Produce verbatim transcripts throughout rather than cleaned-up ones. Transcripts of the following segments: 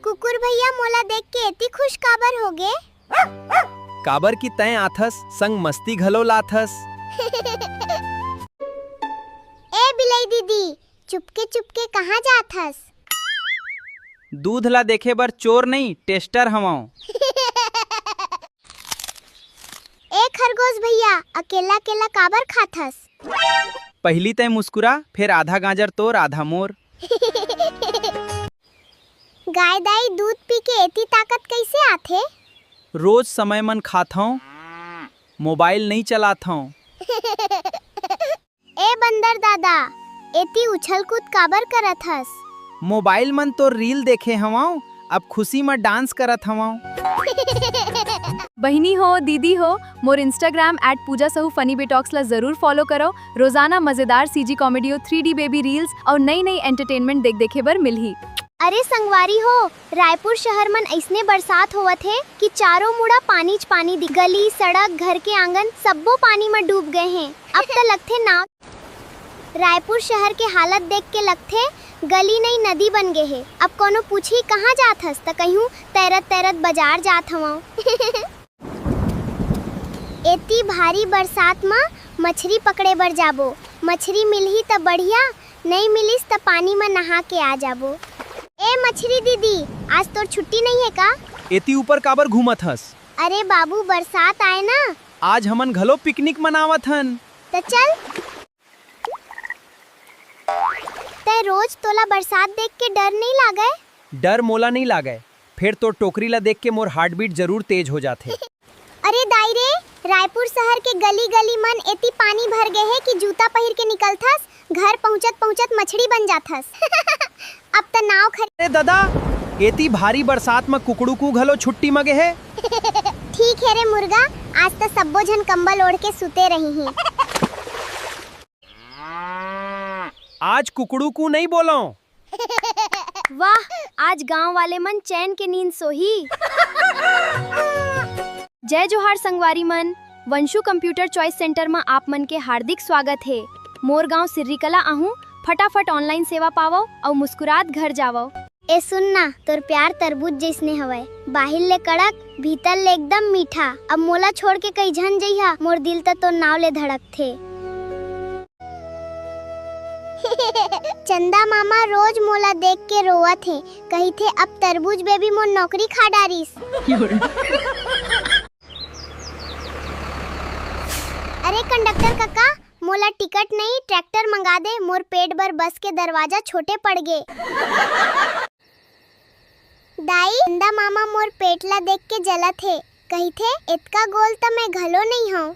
कुकुर भैया मोला देख के एती खुश काबर होगे? काबर कि तैं आथस, संग मस्ती घलो लाथस। ए बिलई दीदी, चुपके चुपके कहाँ जाथस? दूध ला देखे बर चोर नहीं, टेस्टर हवंव। ए खरगोश भैया, अकेला अकेला काबर खाथस? पहिली तैं मुस्कुरा, फेर आधा गाजर तोर, आधा मोर। गाय दाई, दूध पी के एती ताकत कइसे आथे? रोज समय मन खाथंव, मोबाइल नइ चलाथंव। ए बंदर दादा, एती उछल कूद काबर करत हस? मोबाइल मन तोर रील देखे हवंव, अब खुशी म डांस करत हवंव। बहिनी हो, दीदी हो, मोर Instagram at Pooja Sahu Funny Bitox ला जरूर follow करो। रोजाना मजेदार CG comedy, three D baby reels अउ नई नई entertainment देख देखे बर मिलही। अरे संगवारी हो, रायपुर शहर मन अइसने बरसात होवत हे कि चारों मुड़ा पानीच पानी दिख, गली, सड़क, घर के आंगन सब्बो पानी म डूब गए हें। अब त लगथे नाव रायपुर शहर के हालत देख के लगथे, गली नई नदी बन गे हे। अब कोनो पूछही, "कहाँ जात हस?" त कहिहूँ, "तैरत तैरत बाजार जात हवंव।" एती भारी बरसात म मछरी पकड़े बर जाबो। मछरी मिलही त बढ़िया, नई मिलिस त पानी म नहा के आ जाबो। ए मछरी दीदी, आज तोर छुट्टी नइ हे का? एती ऊपर काबर घूमत हस? अरे बाबू, बरसात आए ना। आज हमन घलो पिकनिक मनावत हन। त चल। तै रोज तोला बरसात देख के डर नइ लागय? डर मोला नइ लागय, फेर तोर टोकरी ला देख के मोर heartbeat जरूर तेज हो जाथे। अरे दाई रे, रायपुर शहर के गली-गली मन एती पानी भर गे हे कि जूता पहिर के निकलथस, घर पहुंचत-पहुंचत मछली बन जाथस। अब त नाव खरी- अरे ददा, एती भारी बरसात म कुकड़ू कू घलो छुट्टी म गे हे। ठीक हे रे मुर्गा, आज त सब्बो झन कंबल ओढ़ के सुते रही ही। आज कुकड़ू कू नइ बोलंव। वाह, आज गांव वाले मन चैन के नींद सोही। जय जोहार संगवारी मन, वंशु Computer Choice Center म आप मन के हार्दिक स्वागत हे। मोर गांव सिर्रीकला आहू, फटाफट online सेवा पावव अउ मुस्कुरात घर जावव। ए सुन ना, तोर प्यार तरबूज जइसने हवय, बाहिर ले कड़क, भीतर ले एकदम मीठा। अब मोला छोड़ के कई झन जइहा, मोर दिल त तोर नाव ले धड़कथे। चंदा मामा रोज मोला देख के रोवत हे, कहिथे, "अब तरबूज बेबी मोर नौकरी खा डारिस।" अरे कंडक्टर कका, मोला टिकट नहीं, ट्रैक्टर मंगा दे, मोर पेट बर बस के दरवाजा छोटे पड़ गे। दाई, चंदा मामा मोर पेट ला देख के जलत हे, कहिथे, "एतका गोल त मैं घलो नइ हंव।"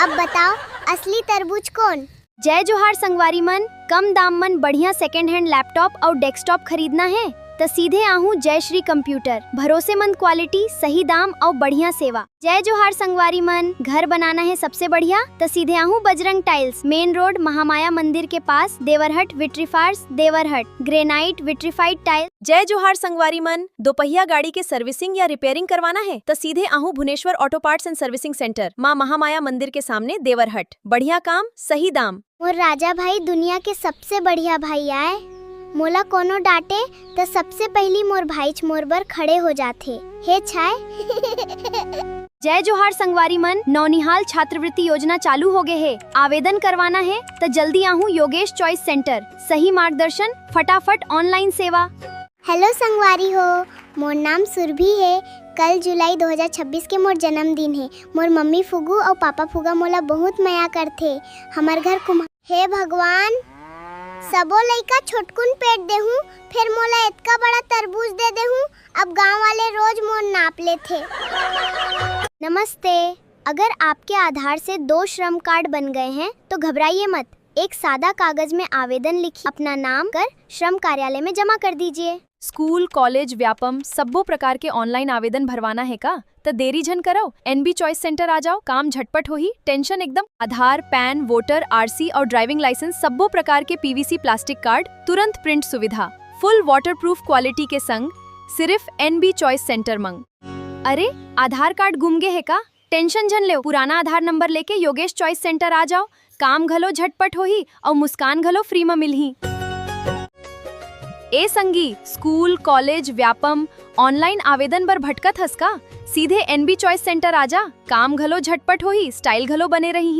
अब बताओ, असली तरबूज कोन? जय जोहार संगवारी मन, कम दाम मन बढ़िया second hand laptop अउ desktop खरीदना हे, त सीधे आहू जय श्री Computer। भरोसेमंद quality, सही दाम अउ बढ़िया सेवा। जय जोहार संगवारी मन, घर बनाना हे सबसे बढ़िया, त सीधे आहू Bajrang Tiles, main road Mahamaya मंदिर के पास, देवरहट, विट्रीफार्स, देवरहट, granite, vitrified tile। जय जोहार संगवारी मन, दोपहिया गाड़ी के servicing या repairing करवाना हे, त सीधे आहू Bhuneshwar Auto Parts and Servicing Center, मां महामाया मंदिर के सामने, देवरहट। बढ़िया काम, सही दाम। मोर राजा भाई दुनिया के सबसे बढ़िया भाई आय। मोला कोनो डांटे, त सबसे पहिली मोर भाईच मोर बर खड़े हो जाथे। हे छाय। जय जोहार संगवारी मन, नौनिहाल छात्रवृत्ति योजना चालू हो गे हे। आवेदन करवाना हे, त जल्दी आहू योगेश Choice Center। सही मार्गदर्शन, फटाफट online सेवा। हेलो संगवारी हो, मोर नाम सुरभि हे। कल जुलाई दो हज़ार छब्बीस के मोर जन्मदिन हे। मोर मम्मी फुगू अउ पापा फुगा मोला बहुत मया करथे। हमर घर कुम्हार। हे भगवान, सबो लइका छोटकुन पेट देहूं, फेर मोला एतका बड़ा तरबूज दे देहूं। अब गांव वाले रोज मोर नाप लेथे। नमस्ते, अगर आपके आधार से दो श्रम कार्ड बन गए हैं, तो घबराइए मत। एक सादा कागज में आवेदन लिखिए, अपना नाम कर श्रम कार्यालय में जमा कर दीजिए। स्कूल, कॉलेज, व्यापम, सब्बो प्रकार के online आवेदन भरवाना हे का? त देरी झन करव, NB Choice Center आ जाव, काम झटपट होही, tension एकदम। आधार, PAN, voter, RC अउ driving license, सब्बो प्रकार के PVC plastic card, तुरंत print सुविधा, full waterproof quality के संग, सिर्फ NB Choice Center मंग। अरे, आधार कार्ड गुम गे हे का? Tension झन लेव, पुराना आधार नंबर लेके योगेश Choice Center आ जाव, काम घलो झटपट होही अउ मुस्कान घलो free म मिलही। ए संगी, स्कूल, कॉलेज, व्यापम, ऑनलाइन आवेदन बर भटकत हस का? सीधे एनबी चॉइस सेंटर आ जा, काम घलो झटपट होही, स्टाइल घलो बने रही।